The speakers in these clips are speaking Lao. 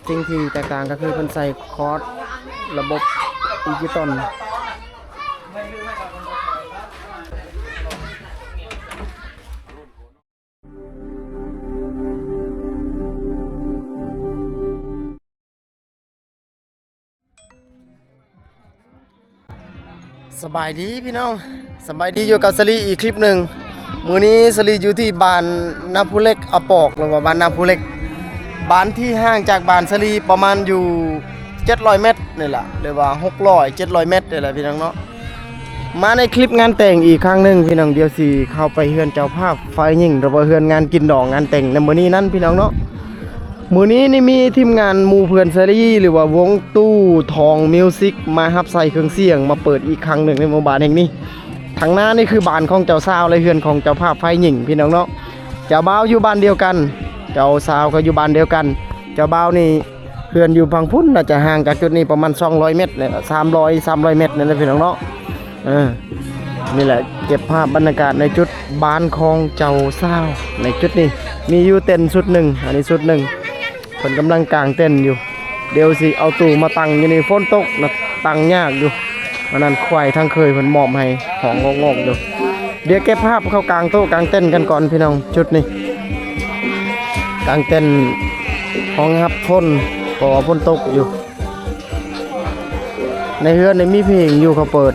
ສິ່ງທີ່ແຕກຕ່າງກໍຄືເພິ່ນໃສ່ຄອດລະບົບດິຈິຕອນ. ສະບາຍດີພີ່ນ້ອງ, ສະບາຍດີຢູ່ກັບສາລີອີກຄລິບໜຶ່ງ. ມື້ນີ້ສາລີຢູ່ທີ່ບ້ານນາພູເຫຼັກອາປອກ ຫຼືວ່າບ້ານນາພູເຫຼັກ, ບ້ານທີ່ຫ່າງຈາກບ້ານສາລີປະມານຢູ່ເຈັດຮ້ອຍແມັດນີ້ລະ ຫຼືວ່າຫົກຮ້ອຍ ເຈັດຮ້ອຍແມັດນີ້ແຫຼະພີ່ນ້ອງເນາະ. ມາໃນຄລິບງານແຕ່ງອີກຄັ້ງໜຶ່ງພີ່ນ້ອງ, ດຽວຊິເຂົ້າໄປເຮືອນເຈົ້າພາບຝ່າຍຍິງ ຫຼືວ່າເຮືອນງານກິນດອງງານແຕ່ງໃນມື້ນີ້ນັ້ນພີ່ນ້ອງເນາະ. ມື້ນີ້ນີ້ມີທີມງານໝູ່ເພື່ອນສາລີ ຫຼືວ່າວົງຕູ້ທອງມິວສິກ ມາຮັບໃຊ້ເຄື່ອງສຽງ ມາເປີດອີກຄັ້ງໜຶ່ງໃນໝູ່ບ້ານແຫ່ງນີ້. ທາງໜ້ານີ້ຄືບ້ານຂອງເຈົ້າສາວ ແລະ ເຮືອນຂອງເຈົ້າພາບຝ່າຍຍິງພີ່ນ້ອງເນາະ. ເຈົ້າບ່າວຢູ່ບ້ານດຽວກັນ, ເຈົ້າສາວກໍຢູ່ບ້ານດຽວກັນ. ເຈົ້າບ່າວນີ້ ເຮືອນຢູ່ຝັ່ງພຸ້ນ ໜ້າຈະຫ່າງຈາກຈຸດນີ້ປະມານສອງຮ້ອຍແມັດນີ້ລະ, ສາມຮ້ອຍ ສາມຮ້ອຍແມັດນີ້ແຫຼະພີ່ນ້ອງເນາະ. ເອີ ນີ້ແຫຼະ ເກັບພາບບັນຍາກາດໃນຈຸດບ້ານຂອງເຈົ້າສາວໃນຈຸດນີ້. ມີຢູ່ເຕັນຊຸດໜຶ່ງ, ອັນນີ້ຊຸດໜຶ່ງ ເພິ່ນກຳລັງກາງເຕັນຢູ່. ດຽວຊິເອົາຕູ້ມາຕັ້ງຢູ່ນີ້, ຝົນຕົກນະ ຕັ້ງຍາກຢູ່. ອັນນັ້ນຄວາຍທາງເຄີຍເພິ່ນມອບໃຫ້ ຮ້ອງງອກໆຢູ່. ດຽວເກັບພາບເຂົ້າກາງໂຕະກາງເຕັນກັນກ່ອນພີ່ນ້ອງ. ຈຸດນີ້ກາງເຕັນຮອງຮັບຝົນ ເພາະວ່າຝົນຕົກຢູ່. ໃນເຮືອນນີ້ມີເພງຢູ່ ເຂົາເປີດ.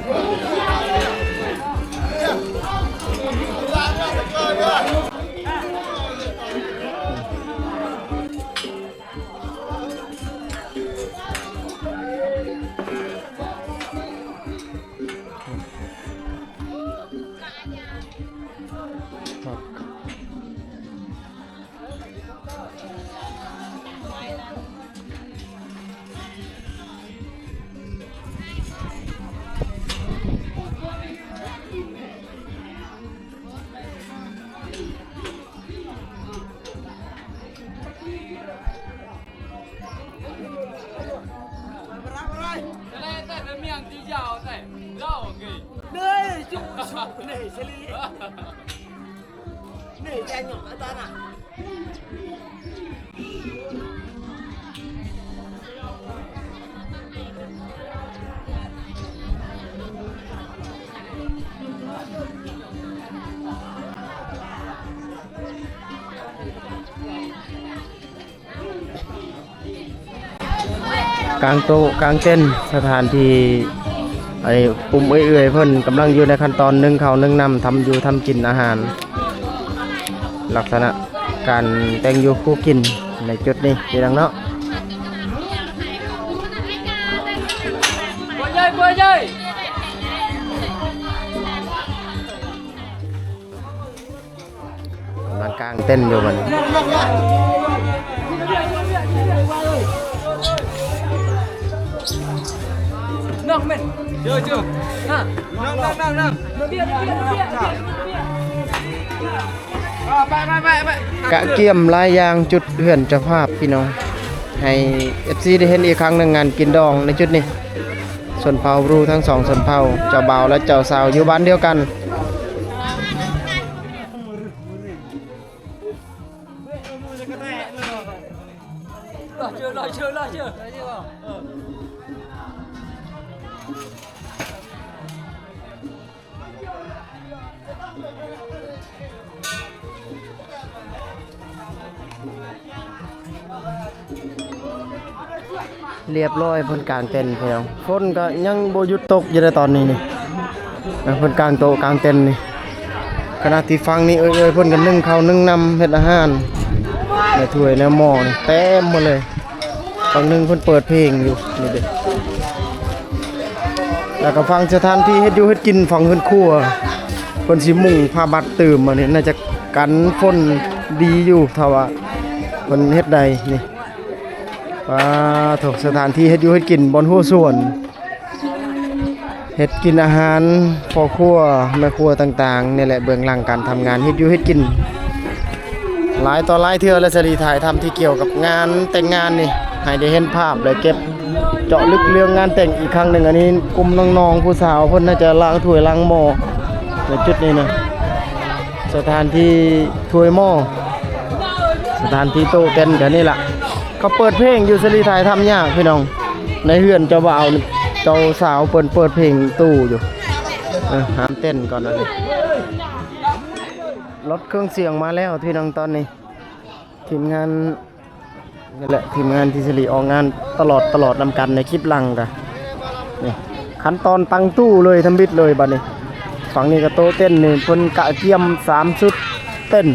ກາງໂຕະກາງເຕັນ ສະຖານທີ່ ໄອ້ ກຸ່ມເອື້ອຍໆເພິ່ນກຳລັງຢູ່ໃນຂັ້ນຕອນໜຶ້ງເຂົ້າໜຶ້ງນ້ຳ ທຳຢູ່ທຳກິນອາຫານ ລັກສະນະການແຕ່ງຢູ່ຄູ່ກິນໃນຈຸດນີ້ພີ່ນ້ອງເນາະ. ກຳລັງກາງເຕັນຢູ່ບັດນີ້. ກະກຽມຫຼາຍຢ່າງ ຈຸດເຮືອນເຈົ້າພາບພີ່ນ້ອງ ໃຫ້ເອັຟຊີໄດ້ເຫັນອີກຄັ້ງໜຶ່ງ ງານກິນດອງໃນຈຸດນີ້. ຊົນເຜົ່າບຣູທັງສອງຊົນເຜົ່າ ເຈົ້າບ່າວ ແລະ ເຈົ້າສາວຢູ່ບ້ານດຽວກັນ. ລຽບຮ້ອຍ ເພິ່ນກາງເຕັນພີ່ນ້ອງ. ຝົນກໍຍັງບໍ່ຢຸດຕົກຢູ່ໃນຕອນນີ້ນີ້. ເອີ ເພິ່ນກາງໂຕະກາງເຕັນນີ້. ຂະນະທີ່ຝັ່ງນີ້ເອື້ອຍໆເພິ່ນກໍໜຶ້ງເຂົ້າໜຶ້ງນ້ຳເຮັດອາຫານ ໃນຖ້ວຍໃນໝໍ້ນີ້ເຕັມໝົດເລີຍ. ຝັ່ງໜຶ່ງເພິ່ນເປີດເພງຢູ່ນີ້ເດ້. ແລ້ວກໍຝັ່ງສະຖານທີ່ເຮັດຢູ່ເຮັດກິນ ຝັ່ງເຮືອນຄົວ ເພິ່ນຊິມຸງຜ້າບັດຕື່ມອັນນີ້ ໜ້າຈະກັນຝົນດີຢູ່ ຖ້າວ່າເພິ່ນເຮັດໄດ້ນີ້. ປາໂທ້ ສະຖານທີ່ເຮັດຢູ່ເຮັດກິນ ບ່ອນຫົວສວນ ເຮັດກິນອາຫານ ພໍ່ຄົວແມ່ຄົວຕ່າງໆ ນີ້ແຫຼະ ເບື້ອງຫຼັງການທຳງານເຮັດຢູ່ເຮັດກິນ. ຫຼາຍຕໍ່ຫຼາຍເທື່ອແລ້ວ ສາລີຖ່າຍທຳທີ່ກ່ຽວກັບງານແຕ່ງງານນີ້ ໃຫ້ໄດ້ເຫັນພາບ ແລະ ເກັບເຈາະລຶກເລື່ອງງານແຕ່ງອີກຄັ້ງໜຶ່ງ. ອັນນີ້ກຸ່ມນ້ອງໆຜູ້ສາວ ເພິ່ນໜ້າຈະລ້າງຖ້ວຍລ້າງໝໍ້ໃນຈຸດນີ້ນະ. ສະຖານທີ່ຖ້ວຍໝໍ້ ສະຖານທີ່ໂຕະເຕັນກະນີ້ລະ. ເຂົາເປີດເພງຢູ່ ສາລີຖ່າຍທຳຍາກພີ່ນ້ອງ. ໃນເຮືອນເຈົ້າບ່າວເຈົ້າສາວເພິ່ນເປີດເພງຕູ້ຢູ່. ເອີ ຫ້າມເຕັ້ນກ່ອນອັນນີ້. ລົດເຄື່ອງສຽງມາແລ້ວພີ່ນ້ອງຕອນນີ້. ທີມງານ ນີ້ແຫຼະ ທີມງານທີ່ສາລີອອກງານຕະຫຼອດ ຕະຫຼອດນຳກັນໃນຄລິບຫຼັງກະ ນີ້ ຂັ້ນຕອນຕັ້ງຕູ້ເລີຍ ທຳອິດເລີຍບາດນີ້. ຝັ່ງນີ້ກະໂຕະເຕັນນີ້ ເພິ່ນກະກຽມສາມຊຸດເຕັນ.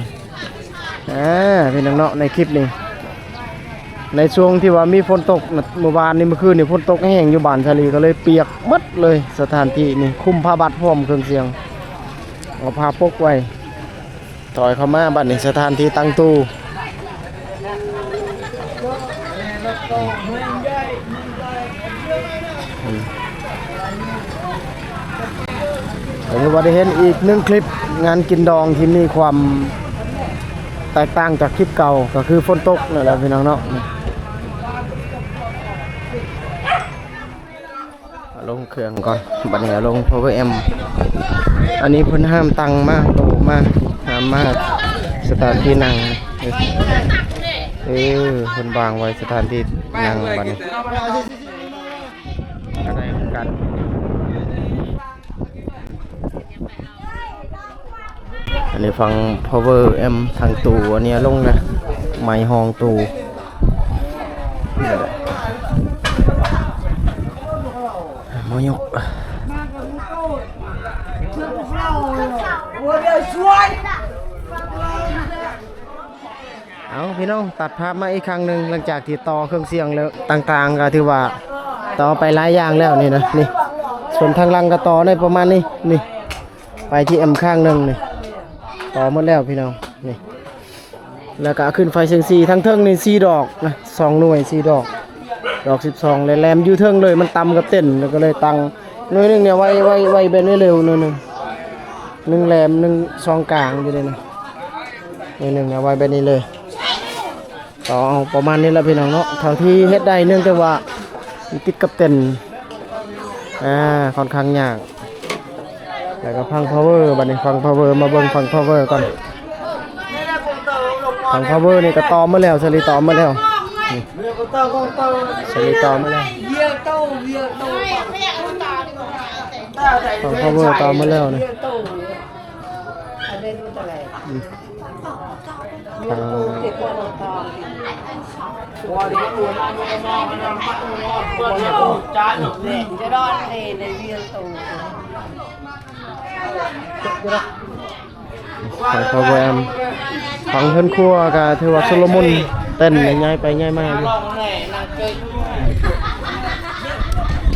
ອ່າ ພີ່ນ້ອງເນາະ ໃນຄລິບນີ້ ໃນຊ່ວງທີ່ວ່າມີຝົນຕົກນະ ມື້ວານນີ້ ມື້ຄືນນີ້ຝົນຕົກແຮງຢູ່ບ້ານສາລີ ກະເລີຍປຽກໝົດເລີຍ. ສະຖານທີ່ນີ້ຄຸມຜ້າບັດພ້ອມ ເຄື່ອງສຽງ ເອົາຜ້າປົກໄວ້. ຖອຍເຂົ້າມາບາດນີ້ ສະຖານທີ່ຕັ້ງຕູ້. ອືມ ກະຖືວ່າໄດ້ເຫັນອີກໜຶ່ງຄລິບງານກິນດອງທີ່ມີຄວາມແຕກຕ່າງຈາກຄລິບເກົ່າ ກະຄືຝົນຕົກນັ້ນແຫຼະພີ່ນ້ອງເນາະ. ເອົາລົງເຄື່ອງກ່ອນ ບາດນີ້ເອົາລົງ power amp. ອັນນີ້ເພິ່ນຫ້າມຕັ້ງມາ ໂຕະມາ ຫ້າມມາ ສະຖານທີ່ນັ່ງ. ເອີ ເພິ່ນວາງໄວ້ສະຖານທີ່ນັ່ງບາດນີ້ ອັນໃດຄືກັນ. ອັນນີ້ຟັງ power amp ທາງຕູ້ ອັນນີ້ລົງນະ ໄມຫ້ອງຕູ້ ມາຍົກ. ເອົາ ພີ່ນ້ອງ ຕັດພາບມາອີກຄັ້ງໜຶ່ງ ຫຼັງຈາກທີ່ຕໍ່ເຄື່ອງສຽງແລ້ວ ຕ່າງໆ ກະຖືວ່າຕໍ່ໄປຫຼາຍຢ່າງແລ້ວນີ້ນະ. ນີ້ ສ່ວນທາງຫຼັງກະຕໍ່ໄດ້ປະມານນີ້ ນີ້ ໄປທີ່ແອມຂ້າງໜຶ່ງນີ້ ຕໍ່ໝົດແລ້ວພີ່ນ້ອງ. ນີ້ ແລ້ວກະຂຶ້ນໄຟເສັງສີ ທັງເທິງນີ້ສີ່ດອກນະ ສອງໜ່ວຍສີ່ດອກ ດອກສິບສອງ ແລະ ແຫຼມຢູ່ເທິງເລີຍ ມັນຕ່ຳກັບເຕັນ ແລ້ວກະເລີຍຕັ້ງໜ່ວຍໜຶ່ງນີ້ໄວ້ ໄວ້ ໄວ້ແບບນີ້ເລີຍ ໜ່ວຍໜຶ່ງ ໜຶ່ງແຫຼມ ໜຶ່ງສອງກາງຢູ່ນີ້ນະ ໜ່ວຍໜຶ່ງນີ້ໄວ້ແບບນີ້ເລີຍ. ເອົາປະມານນີ້ລະພີ່ນ້ອງເນາະ ເທົ່າທີ່ເຮັດໄດ້ ເນື່ອງຈາກວ່າມັນຕິດກັບເຕັນ ອ່າ ຂ້ອນຂ້າງຍາກ. ແລ້ວກະຟັງ power ບາດນີ້ ຟັງ power ມາເບິ່ງຟັງ power ກ່ອນ. ຟັງ power ນີ້ກະຕໍ່ໝົດແລ້ວ ສາລີຕໍ່ໝົດແລ້ວ ນີ້ ສາລີຕໍ່ໝົດແລ້ວ. ຟັງ power ຕໍ່ໝົດແລ້ວນີ້ ອືມ. ທາງ ທາງ power amp ຝັ່ງເຮືອນຄົວກະຖືວ່າຊຸນລະມຸນ ເຕັ້ນຍ້າຍໄປຍ້າຍມາຢູ່.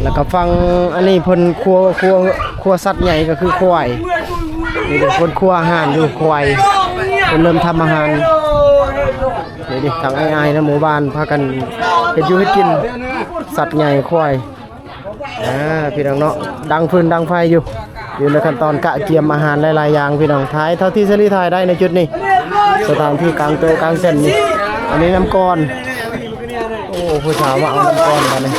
ແລ້ວກະຝັ່ງອັນນີ້ເພິ່ນຄົວ ຄົວ ຄົວສັດໃຫຍ່ກະຄືຄວາຍ ນີ້ເດ້ ເພິ່ນຄົວອາຫານຢູ່ ຄວາຍ ເພິ່ນເລີ່ມທຳອາຫານ. ນີ້ເດ້ ທັງອ້າຍໆ ໃນໝູ່ບ້ານພາກັນເຮັດຢູ່ເຮັດກິນ ສັດໃຫຍ່ ຄວາຍ. ອ່າ ພີ່ນ້ອງເນາະ ດັງຟືນດັງໄຟຢູ່ ຢູ່ໃນຂັ້ນຕອນກະກຽມອາຫານຫຼາຍໆຢ່າງພີ່ນ້ອງ. ຖ່າຍເທົ່າທີ່ສາລີຖ່າຍໄດ້ໃນຈຸດນີ້ ສະຖານທີ່ກາງໂຕະກາງເຕັນນີ້. ອັນນີ້ນ້ຳກ້ອນ ໂອ້ ຜູ້ສາວມາເອົານ້ຳກ້ອນບາດນີ້.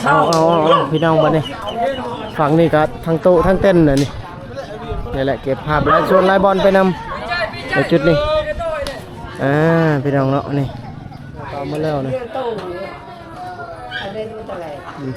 ເອົາ ເອົາ ເອົາ ເອົາ ພີ່ນ້ອງບາດນີ້ ຝັ່ງນີ້ກະທັງໂຕະທັງເຕັນນະນີ້. ນີ້ແຫຼະ ເກັບພາບຫຼາຍສ່ວນຫຼາຍບ່ອນໄປນຳໃນຈຸດນີ້. ອ່າ ພີ່ນ້ອງເນາະ ນີ້ຕໍ່ໝົດແລ້ວນີ້ ອືມ.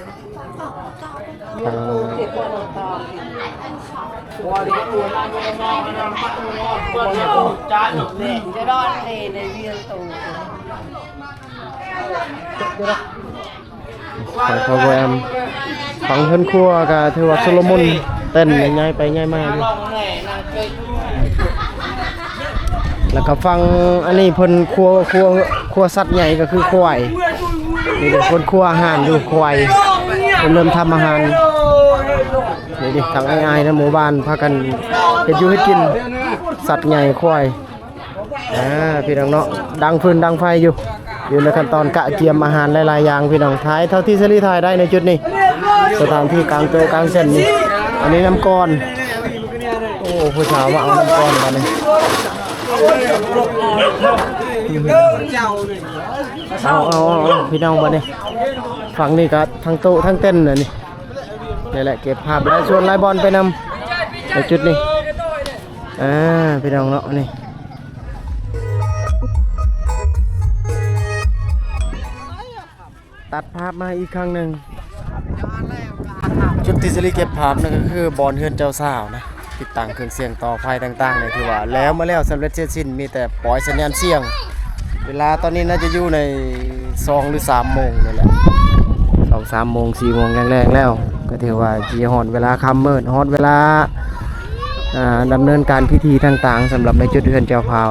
ຂອງ power amp ຝັ່ງເຮືອນຄົວກະຖືວ່າຊຸນລະມຸນ ເຕັ້ນຍ້າຍໄປຍ້າຍມາຢູ່. ແລ້ວກະຝັ່ງອັນນີ້ເພິ່ນຄົວ ຄົວ ຄົວສັດໃຫຍ່ກະຄືຄວາຍ. ນີ້ເດ້ ເພິ່ນຄົວອາຫານຢູ່ ຄວາຍ ເພິ່ນເລີ່ມທຳອາຫານ. ນີ້ເດ້ ທັງອ້າຍໆ ໃນໝູ່ບ້ານພາກັນເຮັດຢູ່ເຮັດກິນ ສັດໃຫຍ່ ຄວາຍ. ອ່າ ພີ່ນ້ອງເນາະ ດັງຟືນດັງໄຟຢູ່ ຢູ່ໃນຂັ້ນຕອນກະກຽມອາຫານຫຼາຍໆຢ່າງພີ່ນ້ອງ. ຖ່າຍເທົ່າທີ່ສາລີຖ່າຍໄດ້ໃນຈຸດນີ້ ສະຖານທີ່ກາງໂຕະກາງເຕັນນີ້. ອັນນີ້ນ້ຳກ້ອນ ໂອ້ ຜູ້ສາວມາເອົານ້ຳກ້ອນບາດນີ້. ເອົາ ເອົາ ເອົາ ເອົາ ພີ່ນ້ອງບາດນີ້ ຝັ່ງນີ້ກະທັງໂຕະທັງເຕັນນະນີ້. ນີ້ແຫຼະ ເກັບພາບຫຼາຍສ່ວນຫຼາຍບ່ອນໄປນຳໃນຈຸດນີ້. ອ່າ ພີ່ນ້ອງເນາະ ນີ້ ຕັດພາບມາອີກຄັ້ງໜຶ່ງ. ຈຸດທີ່ສາລີເກັບພາບນັ້ນກໍຄືບ່ອນເຮືອນເຈົ້າສາວນະ ຕິດຕັ້ງເຄື່ອງສຽງຕໍ່ໄຟຕ່າງໆ ນີ້ຖືວ່າແລ້ວມາແລ້ວ ສຳເລັດເສັດສິ້ນ ມີແຕ່ປ່ອຍສັນຍານສຽງ. ເວລາຕອນນີ້ໜ້າຈະຢູ່ໃນສອງ ຫຼື ສາມໂມງນີ້ແຫຼະ ສອງ ສາມໂມງ ສີ່ໂມງແລງໆ ແລ້ວ ກໍຖືວ່າຊິຮອດເວລາຄ່ຳມືດ ຮອດເວລາ ອ່າ ດຳເນີນການພິທີຕ່າງໆ ສຳລັບໃນຈຸດເຮືອນເຈົ້າພາບ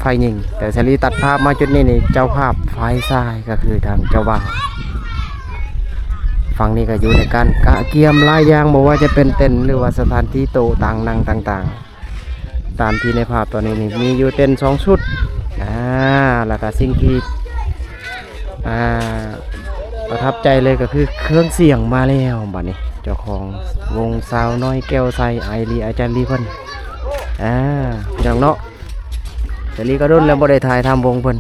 ຝ່າຍຍິງ. ແຕ່ສາລີຕັດພາບມາຈຸດນີ້ນີ້ ເຈົ້າພາບຝ່າຍຊາຍກໍຄືທາງເຈົ້າບ່າວ. ຝັ່ງນີ້ກໍຢູ່ໃນການກະກຽມຫຼາຍຢ່າງ ບໍ່ວ່າຈະເປັນເຕັນ ຫຼືວ່າສະຖານທີ່ໂຕະຕັ່ງນັ່ງຕ່າງໆ ຕາມທີ່ໃນພາບຕອນນີ້ນີ້ ມີຢູ່ເຕັນສອງຊຸດ ອ່າ ແລ້ວກໍສິ່ງທີ່ ອ່າ ປະທັບໃຈເລີຍກໍຄືເຄື່ອງສຽງມາແລ້ວ. ບັດນີ້ເຈົ້າຂອງວົງສາວນ້ອຍແກ້ວໃສ ອ້າຍລີ ອາຈານລີເພິ່ນ ອ່າ ພີ່ນ້ອງເນາະ ສາລີກໍດົນແລ້ວບໍ່ໄດ້ຖ່າຍທຳວົງເພິ່ນ.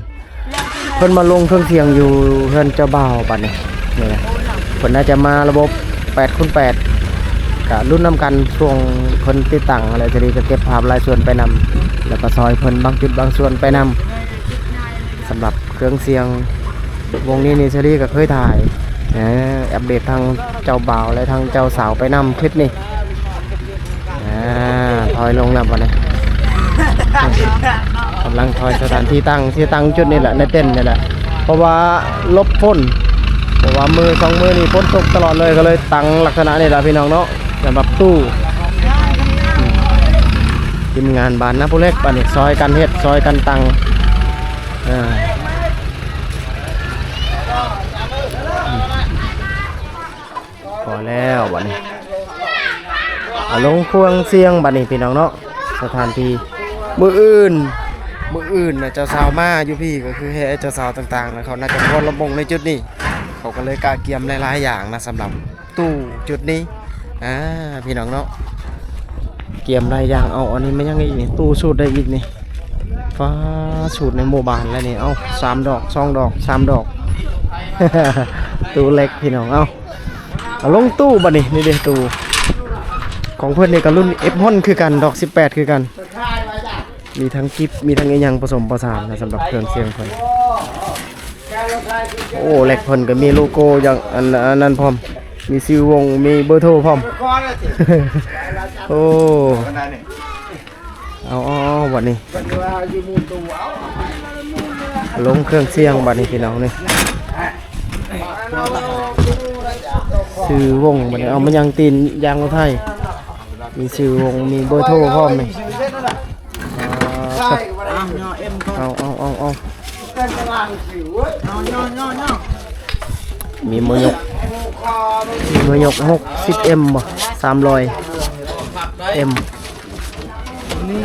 ເພິ່ນມາລົງເຄື່ອງສຽງຢູ່ເຮືອນເຈົ້າບ່າວບັດນີ້ ນີ້ນະ ເພິ່ນໜ້າຈະມາລະບົບແປດຄູນແປດ ກະລຸ້ນນຳກັນ ຊ່ວງເພິ່ນຕິດຕັ້ງຫັ້ນແຫຼະ. ສາລີກໍເກັບພາບຫຼາຍສ່ວນໄປນຳ ແລ້ວກໍຊ່ອຍເພິ່ນບາງຈຸດບາງສ່ວນໄປນຳ. ສຳລັບເຄື່ອງສຽງວົງນີ້ນີ້ ສາລີກໍເຄີຍຖ່າຍ ເອີ ອັບເດດທັງເຈົ້າບ່າວ ແລະ ທັງເຈົ້າສາວໄປນຳຄລິບນີ້. ອ່າ ຖອຍລົງແລ້ວບັດນີ້ ກຳລັງຖອຍສະຖານທີ່ຕັ້ງ ທີ່ຕັ້ງຈຸດນີ້ແຫຼະ ໃນເຕັນນີ້ແຫຼະ ເພາະວ່າຫຼົບຝົນ ເພາະວ່າມື້ສອງມື້ນີ້ຝົນຕົກຕະຫຼອດເລີຍ ກໍເລີຍຕັ້ງລັກສະນະນີ້ລະ ພີ່ນ້ອງເນາະ. ສຳລັບຕູ້ ທີມງານບ້ານນາພູເຫຼັກ ບັດນີ້ຊ່ອຍກັນເຮັດ ຊ່ອຍກັນຕັ້ງ ເອີ. ພໍແລ້ວບັດນີ້ ອາ ລົງເຄື່ອງສຽງບັດນີ້ ພີ່ນ້ອງເນາະ. ສະຖານທີ່ມື້ອື່ນ ມື້ອື່ນນະ ເຈົ້າສາວມາຢູ່ພີ້ ກໍຄືແຫ່ເຈົ້າສາວຕ່າງໆນະ ເຂົາໜ້າຈະມາລຳວົງໃນຈຸດນີ້ ເຂົາກໍເລີຍກະກຽມຫຼາຍໆຢ່າງນະ ສຳລັບຕູ້ຈຸດນີ້ ອ່າ ພີ່ນ້ອງເນາະ ກຽມຫຼາຍຢ່າງ. ເອົາ ອັນນີ້ແມ່ນຫຍັງອີກນີ້ ຕູ້ສູດໄດ້ອີກນີ້ ຟ້າ ສູດໃນໝູ່ບ້ານແລ້ວນີ້. ເອົາ ສາມດອກ ສອງດອກ ສາມດອກ ຕູ້ເຫຼັກ ພີ່ນ້ອງ. ເອົາ ເອົາລົງຕູ້ບັດນີ້ ນີ້ເດ້ຕູ້ຂອງເພິ່ນນີ້ກໍລຸ້ນເອັຟຮອນຄືກັນ ດອກສິບແປດຄືກັນ ມີທັງກິບ ມີທັງອີ່ຫຍັງປະສົມປະສານນະ ສຳລັບເຄື່ອງສຽງເພິ່ນ. ໂອ້ ເຫຼັກເພິ່ນກໍມີໂລໂກ້ຢ່າງອັນ ອັນນັ້ນພ້ອມ ມີຊື່ວົງ ມີເບີໂທພ້ອມ. ໂອ້ ເອົາ ເອົາ ເອົາ ບັດນີ້ລົງເຄື່ອງສຽງບັດນີ້ ພີ່ນ້ອງນີ້ ຊື່ວົງບັດນີ້ ເອົາມາຍັງຕີນຢາງລົດໄຖ ມີຊື່ວົງ ມີເບີໂທພ້ອມນີ້. ອ່າ ເອົາ ເອົາ ເອົາ ເອົາ ມີໝູຍົກ ມີໝູຍົກ ຫົກສິບເອັມ ບໍ່ ສາມຮ້ອຍເອັມ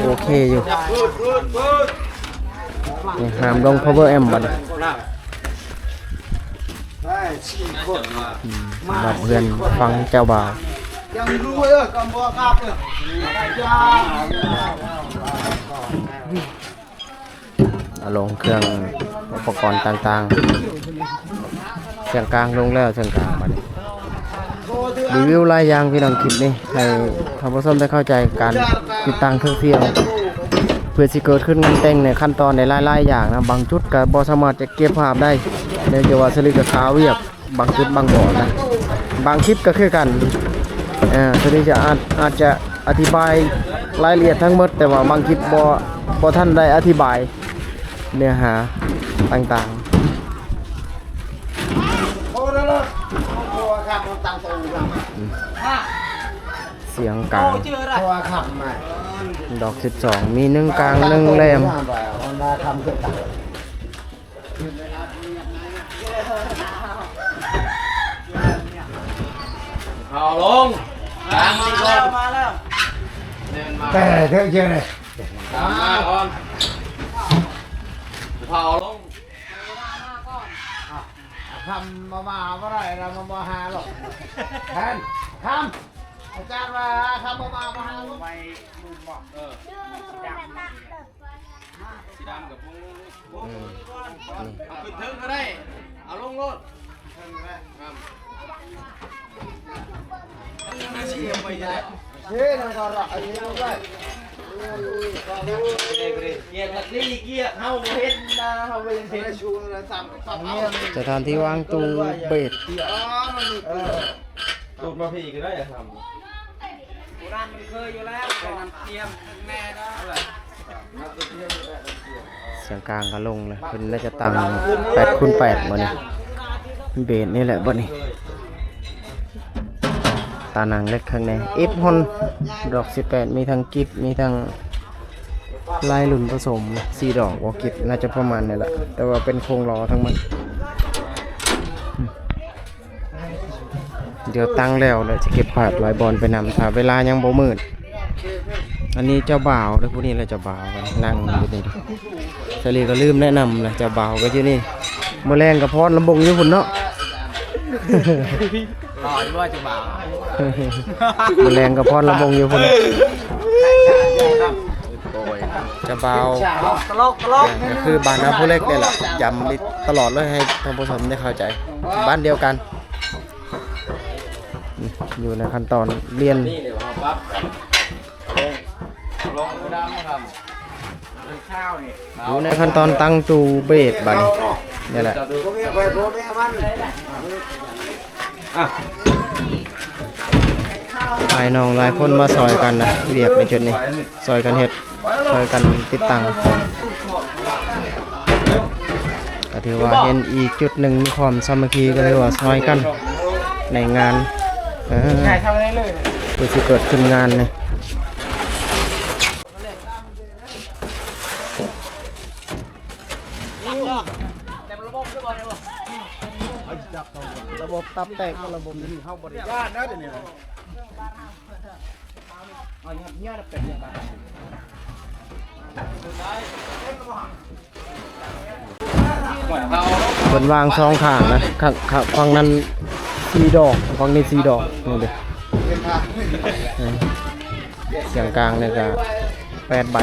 ໂອເຄຢູ່. ນີ້ ຫາມລົງພາວເວີແອັມບັດນີ້ ອືມ ສຳລັບເຮືອນຝັ່ງເຈົ້າບ່າວ. ອາ ລົງເຄື່ອງອຸປະກອນຕ່າງໆ ສຽງກາງລົງແລ້ວ ສຽງກາງບັດນີ້ ຣີວິວຫຼາຍຢ່າງ ພີ່ນ້ອງ. ຄລິບນີ້ໃຫ້ທ່ານຜູ້ຊົມໄດ້ເຂົ້າໃຈການຕິດຕັ້ງເຄື່ອງສຽງ ເພື່ອຊິເກີດຂຶ້ນງານແຕ່ງໃນຂັ້ນຕອນໃນຫຼາຍໆຢ່າງນະ. ບາງຈຸດກໍບໍ່ສາມາດຈະເກັບພາບໄດ້ ເນື່ອງຈາກວ່າສະລິກະຄາວຽກ ບາງຈຸດບາງບ່ອນນະ ບາງຄລິບກໍຄືກັນ ເອີ ຕົວນີ້ຈະອາດ ອາດຈະອະທິບາຍລາຍລະອຽດທັງໝົດ ແຕ່ວ່າບາງຄລິບບໍ່ ບໍ່ທັນໄດ້ອະທິບາຍເນື້ອຫາຕ່າງໆ. ສຽງກາງ ດອກສິບສອງ ມີໜຶ່ງກາງ ໜຶ່ງແຫຼມ. ເອົາລົງ ມາແລ້ວ ມາແລ້ວ ແຕ່ເທື່ອຈຽງເລີຍ ມາກ່ອນ ເອົາລົງ ຄຳມາ ມາບໍ່ໄດ້ລະ ມາບໍ່ຫາຫຼອກ ແທນ ຄຳ ອາຈານວ່າ ຄຳມາ ມາຫາ ໄປ ເອີ ສີດຳກັບ ອືມ ເອົາຂຶ້ນເທິງກໍໄດ້ ເອົາລົງໂລດ ເທິງກໍໄດ້ ຄັບ ເອົາ ກຽກ ກຽກ ເຮົາບໍ່ເຫັນນະ ເຮົາບໍ່ເຫັນເປັນ ສະຖານທີ່ວາງຕູ້ເບດ ເອີ ຕູດມາພີ້ກໍໄດ້ອະ ທຳ ສຽງກາງກໍລົງແລ້ວ ເພິ່ນໜ້າຈະຕັ້ງແປດຄູນແປດບໍ່ນີ້ ເບດນີ້ແຫຼະບໍ່ນີ້ ຕາໜັງເຫຼັກຂ້າງໃນ ເອັຟຮອນ ດອກສິບແປດ ມີທັງກິບ ມີທັງລາຍລຸ້ນປະສົມ ສີ່ດອກບໍ່ກິບ ໜ້າຈະປະມານນີ້ແຫຼະ ແຕ່ວ່າເປັນໂຄງຫຼໍທັງໝົດ. ດຽວຕັ້ງແລ້ວ ແລ້ວຊິເກັບພາບຫຼາຍບ່ອນໄປນຳ ຖ້າເວລາຍັງບໍ່ມືດ. ອັນນີ້ເຈົ້າບ່າວເດີ ຜູ້ນີ້ແຫຼະເຈົ້າບ່າວ ນັ່ງຢູ່ນີ້ ສາລີກໍລືມແນະນຳລະ ເຈົ້າບ່າວກໍຢູ່ນີ້ ມື້ແລງກໍຟ້ອນລຳວົງຢູ່ພຸ້ນເນາະ ຫຼໍ່ຢູ່ບໍ່ເຈົ້າບ່າວ ມື້ແລງກໍຟ້ອນລຳວົງຢູ່ພຸ້ນ ເຈົ້າບ່າວ ຕະຫຼົກ ຕະຫຼົກ ກໍຄືບ້ານນາພູເຫຼັກນີ້ແຫຼະ ຢ້ຳຕະຫຼອດເລີຍ ໃຫ້ທ່ານຜູ້ຊົມໄດ້ເຂົ້າໃຈ ບ້ານດຽວກັນ. ຢູ່ໃນຂັ້ນຕອນລຽນ ຢູ່ໃນຂັ້ນຕອນຕັ້ງຕູ້ເບດບາດນີ້ ນີ້ແຫຼະ ອ້າຍນ້ອງຫຼາຍຄົນມາຊ່ອຍກັນນະ ວຽກໃນຈຸດນີ້ ຊ່ອຍກັນເຮັດ ຊ່ອຍກັນຕິດຕັ້ງ ກໍຖືວ່າເຫັນອີກຈຸດໜຶ່ງມີຄວາມສາມັກຄີ ກໍຖືວ່າຊ່ອຍກັນໃນງານ ເອີ ເພື່ອຊິເກີດຂຶ້ນງານນີ້ ລະບົບຕັບແຕກ ລະບົບນີ້ເຮົາບໍ່ໄດ້ຢ້ານນະ ດຽວນີ້ນະ. ເພິ່ນວາງສອງຂ້າງນະ ຂ້າງ ຂ້າງ ຝັ່ງນັ້ນສີ່ດອກ ຝັ່ງນີ້ສີ່ດອກ ນີ້ເດ້ ເອີ ສຽງກາງນີ້ກະແປດໃບ.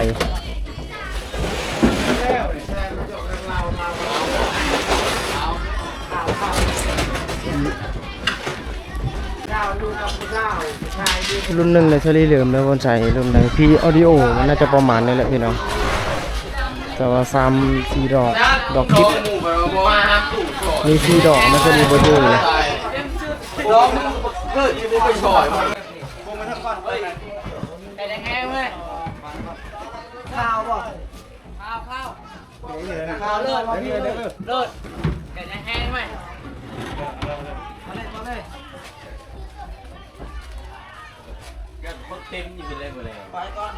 ລຸ້ນໜຶ່ງເລີຍ ສາລີເລີ່ມແລ້ວ ບ່ອນໄຊ ລຸ້ນໃດ ພີອອດິໂອ ມັນໜ້າຈະປະມານນີ້ແຫຼະພີ່ນ້ອງ ແຕ່ວ່າສາມສີ່ດອກ ດອກກິບ ມີສີ່ດອກ ມັນສາລີບໍ່ຈື່ເລີຍ. ແຕ່ແຮງເວີຍ ຂ່າວບໍ່? ຂ່າວ ຂ່າວ ຂ່າວເລີດ ເລີດ ແຕ່ແຮງເວີຍ ມາເລີຍ ມາເລີຍ ກັນຄົນເຕັມຢູ່ເລີຍມື້ແລງ ໄປກ່ອນ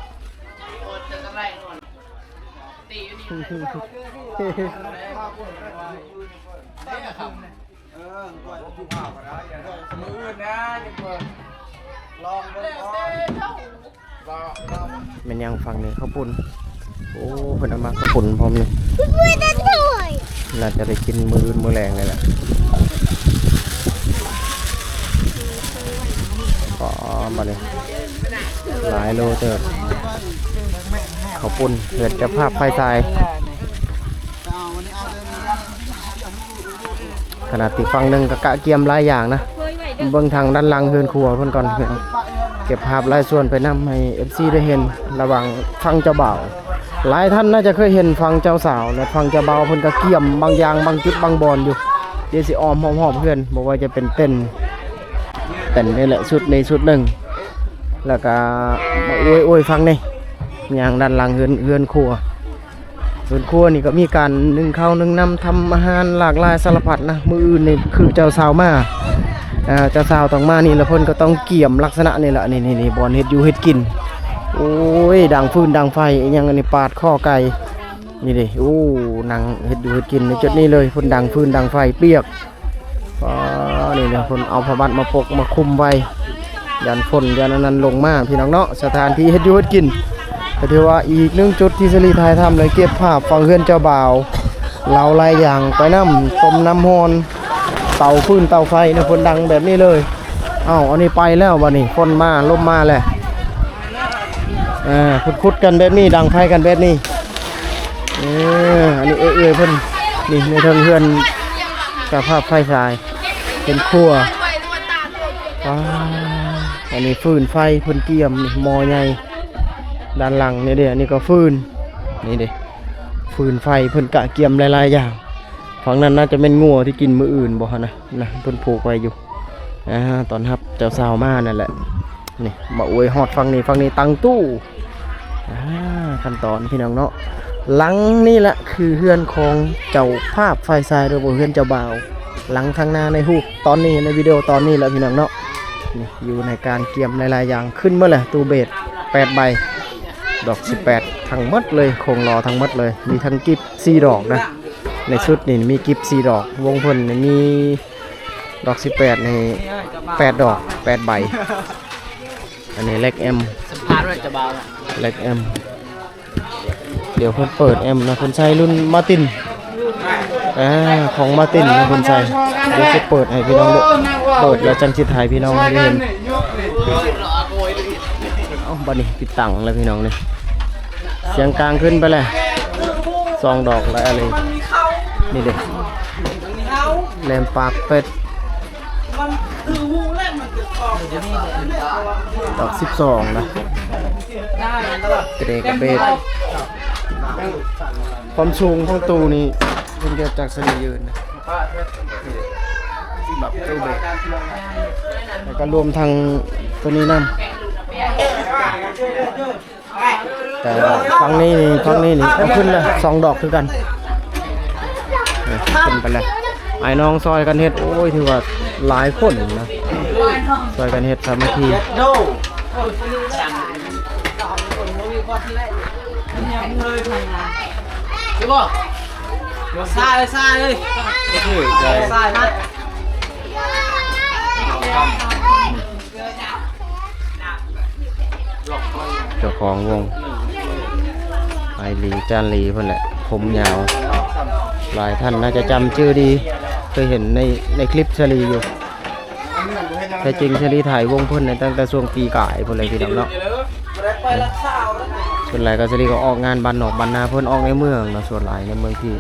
ໂອດຈະກຳໄລກ່ອນ ຕີຢູ່ນີ້ ມື້ອື່ນນະ ຈະເປີດ ລອງເບິ່ງກ່ອນ ແມ່ນຫຍັງຝັ່ງນີ້ ເຂົ້າປຸ້ນ ໂອ້ ເພິ່ນເອົາມາເຂົ້າປຸ້ນພ້ອມນີ້ ໜ້າຈະໄດ້ກິນມື້ອື່ນມື້ແລງນີ້ແຫຼະ ອໍ ບັດນີ້ຫຼາຍໂລເຕີບ ເຂົ້າປຸ້ນ ເຮືອນເຈົ້າພາບຝ່າຍຊາຍ. ຂະນະທີ່ຝັ່ງໜຶ່ງກໍກະກຽມຫຼາຍຢ່າງນະ ເບິ່ງທາງດ້ານຫຼັງເຮືອນຄົວເພິ່ນກ່ອນ ເກັບພາບຫຼາຍສ່ວນໄປນຳໃຫ້ເອັຟຊີໄດ້ເຫັນ ລະຫວ່າງຝັ່ງເຈົ້າບ່າວ ຫຼາຍທ່ານໜ້າຈະເຄີຍເຫັນຝັ່ງເຈົ້າສາວ ແລະ ຝັ່ງເຈົ້າບ່າວເພິ່ນກໍກຽມບາງຢ່າງ ບາງຈຸດບາງບ່ອນຢູ່ ດຽວຊິອ້ອມຮອບໆເຮືອນ ບໍ່ວ່າຈະເປັນເຕັນ ເຕັນນີ້ແຫຼະ ຊຸດນີ້ຊຸດໜຶ່ງ ແລ້ວກໍມາອວຍໆຝັ່ງນີ້ ຍ່າງດ້ານຫຼັງເຮືອນ ເຮືອນຄົວ. ເຮືອນຄົວນີ້ກໍມີການໜຶ້ງເຂົ້າໜຶ້ງນ້ຳ ທຳອາຫານຫຼາກຫຼາຍສາລະພັດນະ ມື້ອື່ນນີ້ຄືເຈົ້າສາວມາ ເຈົ້າສາວຕ້ອງມານີ້ ແລ້ວເພິ່ນກໍຕ້ອງກຽມລັກສະນະນີ້ລະ ນີ້ໆໆ ບ່ອນເຮັດຢູ່ເຮັດກິນ ໂອ້ຍ ດັງຟືນດັງໄຟອີ່ຫຍັງອັນນີ້ ປາດຄໍໄກ່ ນີ້ເດ້ ໂອ້ ນັ່ງເຮັດຢູ່ເຮັດກິນໃນຈຸດນີ້ເລີຍ ເພິ່ນດັງຟືນດັງໄຟປຽກ ອໍ ນີ້ເນາະ ເພິ່ນເອົາຜ້າບັດມາປົກມາຄຸມໄວ້ ຢ້ານຝົນຢ້ານອັນນັ້ນລົງມາ ພີ່ນ້ອງເນາະ. ສະຖານທີ່ເຮັດຢູ່ເຮັດກິນ ກໍຖືວ່າອີກໜຶ່ງຈຸດທີ່ສາລີຖ່າຍທຳ ແລະ ເກັບພາບຝັ່ງເຮືອນເຈົ້າບ່າວ ເລົ່າຫຼາຍຢ່າງໄປນຳ ຕົ້ມນ້ຳຮ້ອນ ເຕົາຟືນເຕົາໄຟເນາະ ເພິ່ນດັງແບບນີ້ເລີຍ. ເອົ້າ ອັນນີ້ໄປແລ້ວ ບັດນີ້ຝົນມາ ລົມມາແລ້ວ ເອີ ຂຸດໆກັນແບບນີ້ ດັງໄຟກັນແບບນີ້. ເອີ ອັນນີ້ເອື້ອຍເພິ່ນ ນີ້ໃນເທິງເຮືອນ ສະພາບໄຟສາຍ ເປັນຄົວ ວ້າ ອັນນີ້ຟືນໄຟເພິ່ນກຽມ ນີ້ໝໍ້ໃຫຍ່ ດ້ານຫຼັງນີ້ເດ້. ອັນນີ້ກໍຟືນ ນີ້ເດ້ ຟືນໄຟເພິ່ນກະກຽມຫຼາຍໆຢ່າງ. ຝັ່ງນັ້ນໜ້າຈະແມ່ນງົວທີ່ກິນມື້ອື່ນບໍ່ຫັ້ນນະ ນະ ເພິ່ນຜູກໄວ້ຢູ່. ອ່າ ຕ້ອນຮັບເຈົ້າສາວມານັ້ນແຫຼະ. ນີ້ມາອວຍຮອດຝັ່ງນີ້ ຝັ່ງນີ້ຕັ້ງຕູ້. ອ່າ ຂັ້ນຕອນພີ່ນ້ອງເນາະ ຫຼັງນີ້ລະຄືເຮືອນຂອງເຈົ້າພາບຝ່າຍຊາຍ ຫຼືວ່າເຮືອນເຈົ້າບ່າວ. ຫຼັງທາງໜ້າໃນຮູບຕອນນີ້ ໃນວິດີໂອຕອນນີ້ລະພີ່ນ້ອງເນາະ. ນີ້ຢູ່ໃນການກຽມຫຼາຍໆຢ່າງ ຂຶ້ນໝົດແຫຼະ ຕູ້ເບດແປດໃບ ດອກສິບແປດ ທັງໝົດເລີຍ ໂຄງຫຼໍ້ທັງໝົດເລີຍ. ມີທັງກິບສີ່ດອກນະ ໃນຊຸດນີ້ມີກິບສີ່ດອກ. ວົງເພິ່ນນີ້ມີ ດອກສິບແປດນີ້ແປດດອກ ແປດໃບ. ອັນນີ້ເລັກແອັມ ສຳພາດວ່າຈະເບົານະ ເລັກແອັມ. ດຽວເພິ່ນເປີດແອັມນະ ເພິ່ນໃຊ້ລຸ້ນມາຕິນ ອ່າ ຂອງມາຕິນນະ ເພິ່ນໃຊ້. ດຽວຊິເປີດໃຫ້ພີ່ນ້ອງເບິ່ງ ເປີດແລ້ວຈັ່ງຊິຖ່າຍພີ່ນ້ອງໃຫ້ໄດ້ເຫັນ. ເອົ້າ ບັດນີ້ຕິດຕັ້ງແລ້ວພີ່ນ້ອງເດ້. ສຽງກາງຂຶ້ນໄປແລ້ວ ສອງດອກແລ້ວ ອັນນີ້ ນີ້ເດ້ ແຫຼມປາກເປັດ ດອກສິບສອງນະ ກະເດກະເບດ. ຄວາມສູງຂອງຕູ້ນີ້ເປັນແບບຈັກສະລີຢືນນະ ແບບຕູ້ເບດ ແລ້ວກະລວມທັງໂຕນີ້ນຳ. ແຕ່ຝັ່ງນີ້ນີ້ ຝັ່ງນີ້ນີ້ເອົາຂຶ້ນລະສອງດອກຄືກັນ. ນີ້ຂຶ້ນໄປແລ້ວ ອ້າຍນ້ອງຊ່ອຍກັນເຮັດ. ໂອ້ຍ ຖືວ່າຫຼາຍຄົນນະ ຊ່ອຍກັນເຮັດສາມັກຄີ. ເຈົ້າຂອງວົງ ໄອລີ ຈານລີ ເພິ່ນແຫຼະ ຜົມຍາວ. ຫຼາຍທ່ານໜ້າຈະຈຳຊື່ດີ ເຄີຍເຫັນໃນ ໃນຄລິບຊາລີຢູ່. ແທ້ຈິງຊາລີຖ່າຍວົງເພິ່ນຕັ້ງແຕ່ຊ່ວງປີກາຍພຸ້ນແຫຼະພີ່ນ້ອງເນາະ. ສ່ວນຫຼາຍກໍຊາລີກໍອອກງານບ້ານນອກບ້ານນາ ເພິ່ນອອກໃນເມືອງເນາະ ສ່ວນຫຼາຍໃນເມືອງພີ້.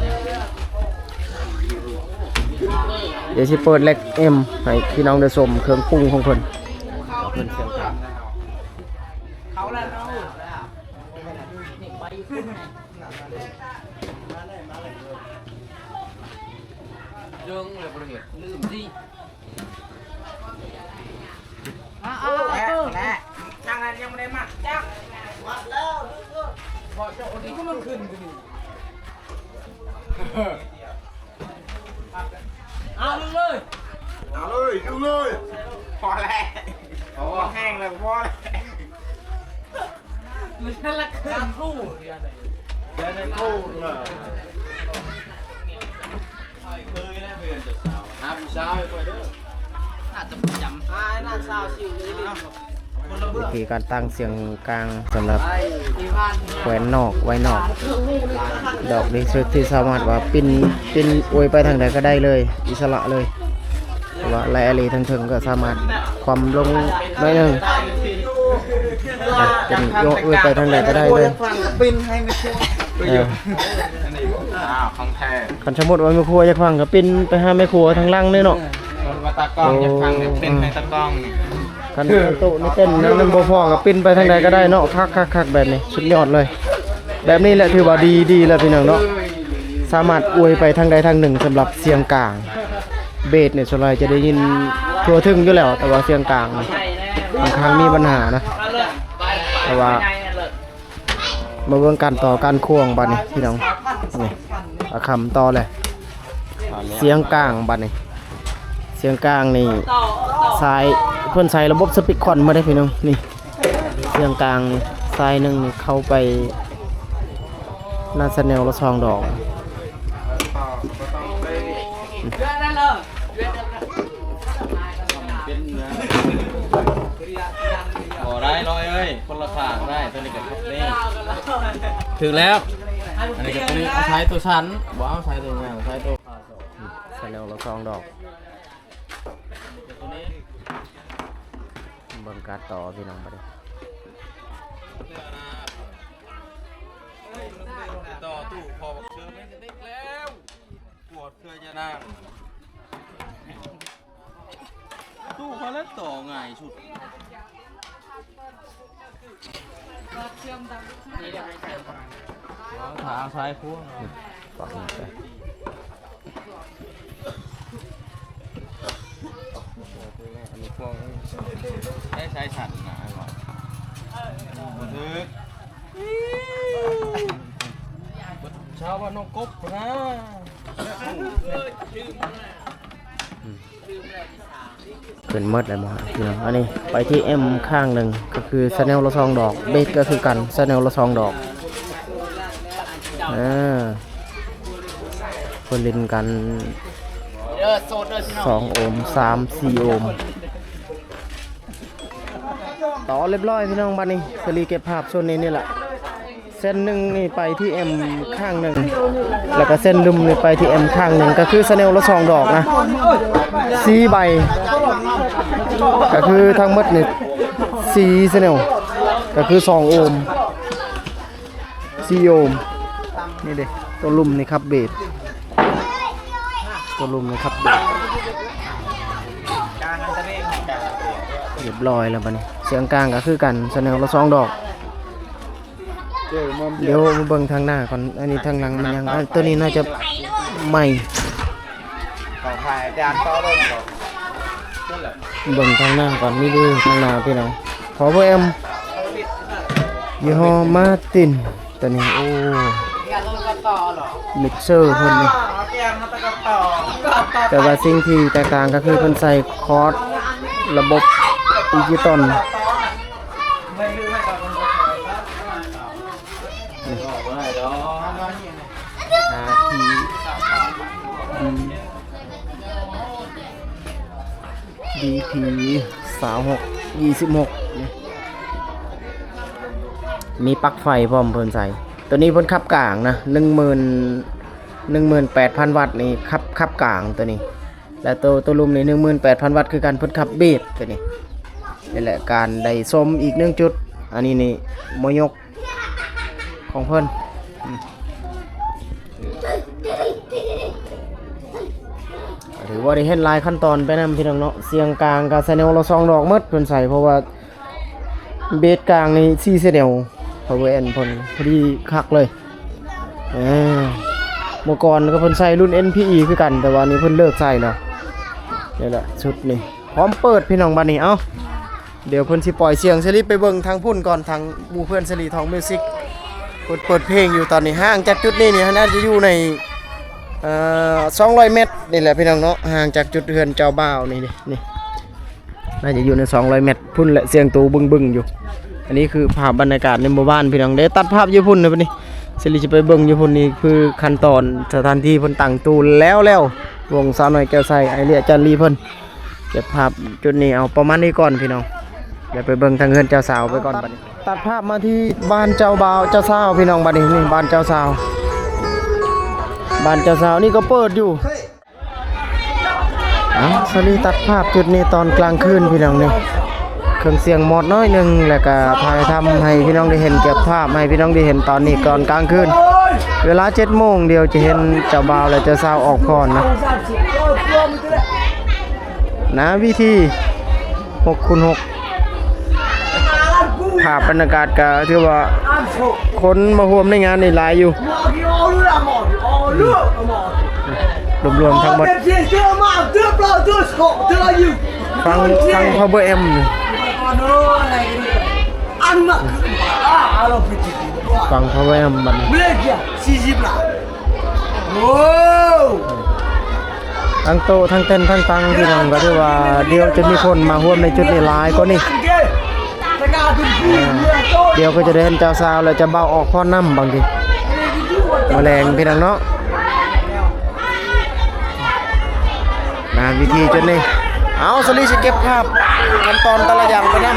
ດຽວຊິເປີດເລັກແອັມໃຫ້ພີ່ນ້ອງໄດ້ຊົມເຄື່ອງປຸງຂອງເພິ່ນ. ເພິ່ນສຽງກາງ ເຈີງແລ້ວບໍ່ໄດ້ເຮັດ ລືມຕິ. ອ່າ ອ່າ ແລະ ອ່າ ແລະ ທາງນັ້ນຍັງບໍ່ໄດ້ມັດຈັກ ມັດແລ້ວ ພໍເຈົ້າເອົານີ້ ມັນຂຶ້ນຢູ່ນີ້ ເອົາເລີຍ ເອົາເລີຍ ດຶງເລີຍ ພໍແລ້ວ ພໍແຮງແລ້ວ ພໍແລ້ວ. ວິທີການຕັ້ງສຽງກາງສຳລັບແຂວນນອກໄວນອກ ດອກນີ້ທີ່ສາມາດວ່າປິ່ນ ປິ່ນອວຍໄປທາງໃດກໍໄດ້ເລີຍ ອິດສະຫຼະເລີຍ. ແຕ່ວ່າໄລອາລີທາງເທິງກໍສາມາດຄວ່ຳລົງໜ້ອຍໜຶ່ງ ເປັນໂຍກໄປທາງໃດກໍໄດ້ເລີຍ. ເອີ ອ້າວ ຂອງແທ້ ຄັນສົມມຸດວ່າແມ່ຄົວຢາກຟັງກໍປິ່ນໄປຫາແມ່ຄົວທາງຫຼັງເດ້ເນາະ. ເອີ ວ່າຕາກ້ອງຢາກຟັງ ໂອ້ ເປັນໃຫ້ຕາກ້ອງ. ຄັນໂຕະນີ້ເຕັ້ນນັ້ນບໍ່ພໍກໍປິ່ນໄປທາງໃດກໍໄດ້ເນາະ. ຄັກໆໆ ແບບນີ້ສຸດຍອດເລີຍ. ແບບນີ້ແຫຼະຖືວ່າດີ ດີແລ້ວພີ່ນ້ອງເນາະ. ສາມາດອວຍໄປທາງໃດທາງໜຶ່ງສຳລັບສຽງກາງ. ເບສນີ້ສ່ວນຫຼາຍຈະໄດ້ຍິນທົ່ວເຖິງຢູ່ແລ້ວ ແຕ່ວ່າສຽງກາງຂ້ອນຂ້າງມີບັນຫານະ. ແຕ່ວ່າມາເບິ່ງການຕໍ່ການຄວງບາດນີ້ພີ່ນ້ອງ. ນີ້ ອາຄຳຕໍ່ເລີຍ. ສຽງກາງບາດນີ້ ສຽງກາງນີ້ສາຍ ເພິ່ນໃສ່ລະບົບສະປີກຄອນມາເດ້ພີ່ນ້ອງ. ນີ້ສຽງກາງສາຍໜຶ່ງນີ້ເຂົ້າໄປໜ້າແຊນແນວລະສອງດອກ. ບໍ່ໄດ້ລອຍເອີຍ ຄົນລະຂ້າງໄດ້. ໂຕນີ້ກໍນີ້ ຖືກແລ້ວ. ອັນນີ້ກໍໂຕນີ້ ເອົາສາຍໂຕສັ້ນ ບໍ່ເອົາສາຍໂຕຍາວ ສາຍໂຕ ແຊນແນວລະສອງດອກ. ເບິ່ງການຕໍ່ພີ່ນ້ອງບາດນີ້. ຕໍ່ຕູ້ພໍບັກເຊີແມ່ນເດັກແລ້ວ ປວດເຄືອຍານາງ ຕູ້ພໍ ແລ້ວຕໍ່ງ່າຍສຸດ. ຖ້າເອົາສາຍຄົວເນາະ ປັກລົງໄປ ອັນນີ້ພວກ ໃຊ້ສາຍສັ້ນນະ ບໍ່ຖືກ ຊາວບ້ານໜອງກົບພຸ້ນນະ. ຂຶ້ນໝົດແລ້ວບໍ່ຮະ ພີ່ນ້ອງ? ອັນນີ້ໄປທີ່ແອັມຂ້າງໜຶ່ງ ກໍຄືແຊນແນວລະສອງດອກ ເບສກໍຄືກັນ ແຊນແນວລະສອງດອກ. ເອີ ເພິ່ນຫຼິ້ນກັນສອງໂອມ ສາມ ສີ່ໂອມ. ຕໍ່ຮຽບຮ້ອຍພີ່ນ້ອງ ບັດນີ້ສາລີເກັບພາບໂຊນນີ້ ນີ້ລະ ເສັ້ນໜຶ່ງນີ້ໄປທີ່ແອັມຂ້າງໜຶ່ງ ແລ້ວກໍເສັ້ນລຸ່ມນີ້ໄປທີ່ແອັມຂ້າງໜຶ່ງ ກໍຄືແຊນແນວລະສອງດອກນະ ສີ່ໃບ ກໍຄືທັງໝົດນີ້ສີ່ແຊນແນວ ກໍຄືສອງໂອມ ສີ່ໂອມ. ນີ້ເດ້ ຕົວລຸ່ມນີ້ຂັບເບສ ຕົວລຸ່ມນີ້ຂັບເບສ. ຮຽບຮ້ອຍແລ້ວບັດນີ້ ສຽງກາງກໍຄືກັນ ແຊນແນວລະສອງດອກ. ດຽວມາເບິ່ງທາງໜ້າກ່ອນ ອັນນີ້ທາງຫຼັງມັນຍັງ ອັນ ຕົວນີ້ໜ້າຈະໃໝ່. ເບິ່ງທາງໜ້າກ່ອນ ນີ້ເດ້ທາງໜ້າພີ່ນ້ອງ ພາວເວີແອັມ ຍີ່ຫໍ້ມາຕິນ ຕົວນີ້ ໂອ້ ມິກເຊີເພິ່ນນີ້ ແຕ່ວ່າສິ່ງທີ່ແຕກຕ່າງກໍຄືເພິ່ນໃສ່ຄອດລະບົບດິຈິຕອນ. ອາ ທີ ດີ ດີ ພີ ຊາວຫົກ ຍີ່ສິບຫົກ ນີ້ ມີປັກໄຟພ້ອມເພິ່ນໃສ່. ໂຕນີ້ເພິ່ນຂັບກາງນະ ໜຶ່ງໝື່ນ ໜຶ່ງໝື່ນແປດພັນວັດນີ້ ຂັບ ຂັບກາງໂຕນີ້ ແລະ ໂຕ ໂຕລຸ່ມນີ້ ໜຶ່ງໝື່ນແປດພັນວັດຄືກັນ ເພິ່ນຂັບເບສໂຕນີ້. ນີ້ແຫຼະ ການໄດ້ຊົມອີກໜຶ່ງຈຸດ ອັນນີ້ນີ້ ໝໍຍົກ ຂອງເພິ່ນ ອືມ ກໍຖືວ່າໄດ້ເຫັນຫຼາຍຂັ້ນຕອນໄປນຳ ພີ່ນ້ອງເນາະ. ສຽງກາງກໍແຊນແນວລະສອງດອກໝົດ ເພິ່ນໃສ່ ເພາະວ່າເບສກາງນີ້ສີ່ແຊນແນວ ພາວເວີແອັມ ເພິ່ນພໍດີຄັກເລີຍ. ເອີ ເມື່ອກ່ອນກໍເພິ່ນໃສ່ລຸ້ນເອັນພີອີຄືກັນ ແຕ່ວ່ານີ້ເພິ່ນເລີກໃສ່ແລ້ວ. ນີ້ແຫຼະ ຊຸດນີ້ ພ້ອມເປີດພີ່ນ້ອງ ບັດນີ້ ເອົ້າ ດຽວເພິ່ນຊິປ່ອຍສຽງ ສາລີໄປເບິ່ງທາງພຸ້ນກ່ອນ ທາງໝູ່ເພື່ອນສາລີທອງມິວສິກ ເພິ່ນເປີດເພງຢູ່ຕອນນີ້. ຫ່າງຈາກຈຸດນີ້ນີ້ ໜ້າຈະຢູ່ໃນ ເອີ ສອງຮ້ອຍແມັດນີ້ແຫຼະ ພີ່ນ້ອງເນາະ ຫ່າງຈາກຈຸດເຮືອນເຈົ້າບ່າວນີ້ ນີ້ ໜ້າຈະຢູ່ໃນສອງຮ້ອຍແມັດພຸ້ນແຫຼະ ສຽງໂຕບຶ້ງໆຢູ່. ອັນນີ້ຄືພາບບັນຍາກາດໃນໝູ່ບ້ານ ພີ່ນ້ອງ ໄດ້ຕັດພາບຢູ່ພຸ້ນນະ ບັດນີ້ ສາລີຈະໄປເບິ່ງຢູ່ພຸ້ນ. ນີ້ຄືຂັ້ນຕອນສະຖານທີ່ເພິ່ນຕັ້ງໂຕແລ້ວໆ ວົງສາວນ້ອຍແກ້ວໃສ ໄອເລຍ ຈັນລີເພິ່ນ. ເກັບພາບຈຸດນີ້ເອົາປະມານນີ້ກ່ອນພີ່ນ້ອງ ດຽວໄປເບິ່ງທາງເຮືອນເຈົ້າສາວໄປກ່ອນບັດນີ້. ຕັດພາບມາທີ່ບ້ານເຈົ້າບ່າວເຈົ້າສາວພີ່ນ້ອງ ບັດນີ້ ນີ້ບ້ານເຈົ້າສາວ ບ້ານເຈົ້າສາວນີ້ກໍເປີດຢູ່. ເອົ້າ ສາລີຕັດພາບຈຸດນີ້ຕອນກາງຄືນພີ່ນ້ອງ ນີ້ ເຄື່ອງສຽງມອດໜ້ອຍໜຶ່ງ ແລ້ວກະຖ່າຍທຳໃຫ້ພີ່ນ້ອງໄດ້ເຫັນ ເກັບພາບໃຫ້ພີ່ນ້ອງໄດ້ເຫັນຕອນນີ້ຕອນກາງຄືນ ເວລາເຈັດໂມງ. ດຽວຈະເຫັນເຈົ້າບ່າວ ແລະ ເຈົ້າສາວອອກພອນນະ ໜ້າເວທີຫົກຄູນຫົກ. ພາບບັນຍາກາດກະຖືວ່າຄົນມາຮ່ວມໃນງານນີ້ຫຼາຍຢູ່ ລວມໆທັງໝົດ. ຝັ່ງ ຝັ່ງພາວເວີແອັມ ຝັ່ງພາວເວີແອັມບັດນີ້ ທັງໂຕະ ທັງເຕັນ ທັງຕັ່ງ ພີ່ນ້ອງ ກໍຖືວ່າດຽວຈະມີຄົນມາຮ່ວມໃນຈຸດນີ້ຫຼາຍກວ່ານີ້. ດຽວກໍຈະໄດ້ເຫັນເຈົ້າສາວ ແລະ ເຈົ້າບ່າວອອກພອນນຳບາງທີ ມື້ແລງພີ່ນ້ອງເນາະ. ນະ ວິທີຈຸດນີ້ ເອົາ ສາລີຊິເກັບພາບຂັ້ນຕອນແຕ່ລະຢ່າງໄປນຳ. ສ້າງ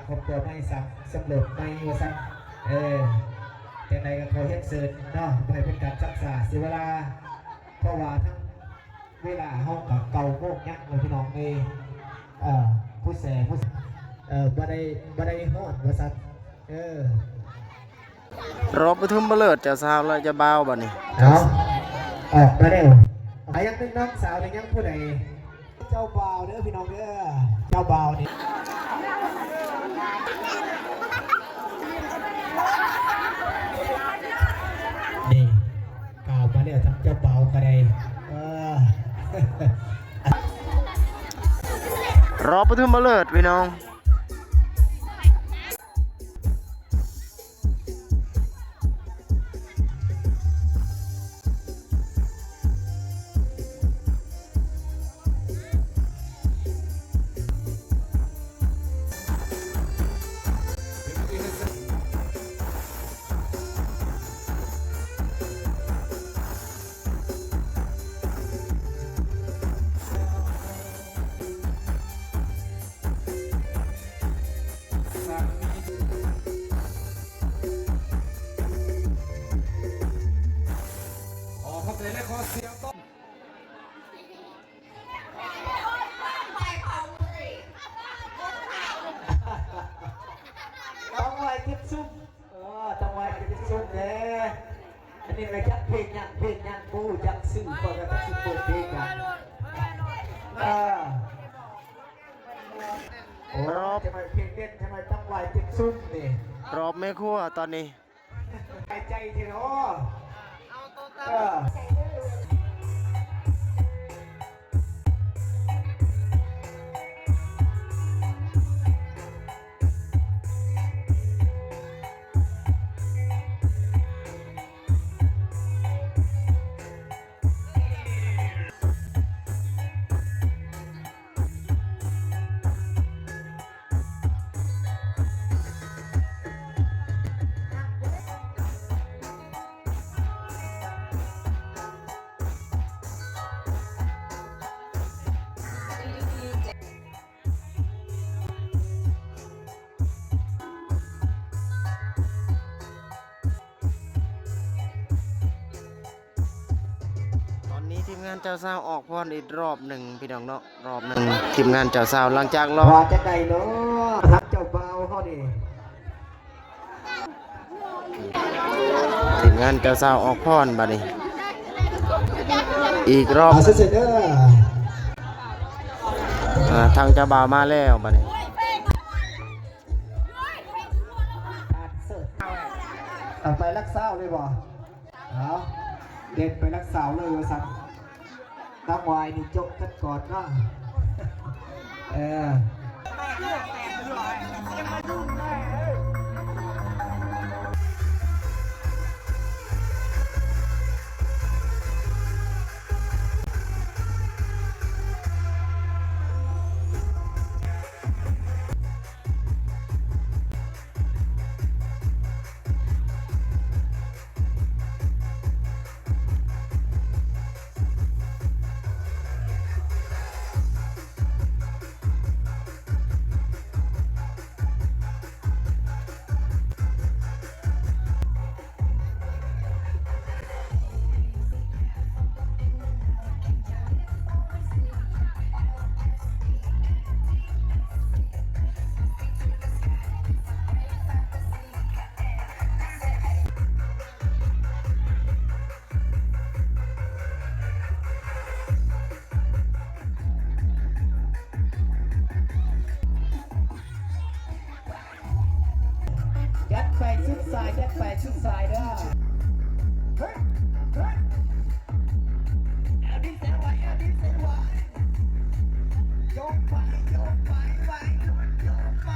ຄອບຄົວໃໝ່ ສ້າງສຳເລັດໃໝ່ວ່າຊັ້ນ ເອີ ຈັ່ງໃດກໍຂໍຮຽນເຊີນເນາະ ບໍ່ໃຫ້ເປັນການຊັກຊ້າເສຍເວລາ ເພາະວ່າທັງເວລາເຮົາກໍເກົ້າໂມງຍັງແລ້ວ ພີ່ນ້ອງເອີຍ. ເອີ ຜູ້ແສ ຜູ້ ເອີ ບໍ່ໄດ້ ບໍ່ໄດ້ຮອດວ່າຊັ້ນ ເອີ. ຮອບປະຖົມມະເລີດ ເຈົ້າສາວ ແລະ ເຈົ້າບ່າວບັດນີ້ ເອົາ ອອກມາແລ້ວ. ອາ ຢ່າງໜຶ່ງ ນ້ອງສາວນີ້ຍັງຜູ້ໃດ ເຈົ້າບ່າວເດີພີ່ນ້ອງເດີ ເຈົ້າບ່າວນີ້ ນີ້ ກ່າວມາແລ້ວ ທາງເຈົ້າບ່າວກໍໄດ້ ເອີ ຮອບປະຖົມມະເລີດພີ່ນ້ອງ. ຂໍຂອບໃຈ ແລະ ຂໍສຽງ ຕ້ອງໄຫວ້ເກັບຊຸມ ເອີ ຕ້ອງໄຫວ້ເກັບຊຸມແດ່ ອັນນີ້ແມ່ນຈັກເພງຫຍັງ ເພງຫຍັງ ບໍ່ຮູ້ຈັກຊື່ ຂ້ອຍກໍຈັກຊິເປີດເພງຫຍັງ ເອີ ໂອ້ ຮອບ ຈະໄໝເພງເດັ່ນ ຈະໄໝຕ້ອງໄຫວ້ເກັບຊຸມນີ້ ຮອບແມ່ຄົວຕອນນີ້. ໃຈເທເນາະ ເອີ. ຕອນນີ້ທີມງານເຈົ້າສາວອອກພອນອີກຮອບໜຶ່ງພີ່ນ້ອງເນາະ ຮອບໜຶ່ງ ທີມງານເຈົ້າສາວ ຫຼັງຈາກຮອບ ວ່າຈັ່ງໃດເນາະ ທາງເຈົ້າບ່າວເຮົານີ້ ທີມງານເຈົ້າສາວອອກພອນບາດນີ້ ອີກຮອບ ອ່າ ເຊີນເດີ ອ່າ ທາງເຈົ້າບ່າວມາແລ້ວບາດນີ້ ເອົາໄປຫຼັກຊາວເລີຍບໍ່? ເອົາ ເດັດໄປຫຼັກຊາວເລີຍວ່າຊັ້ນ ນາງວາຍນີ້ຈົບກັນກ່ອນເນາະ ເອີ. ຈັດໄປສຸດສາຍ ຈັດໄປສຸດສາຍເດີ ເຮີ້ຍ ເຮີ້ຍ ແອວດີເຊນໄວ ແອວດີເຊນໄວ ຍົກໄປ ຍົກໄປ ໄວ ຍົກໄປ.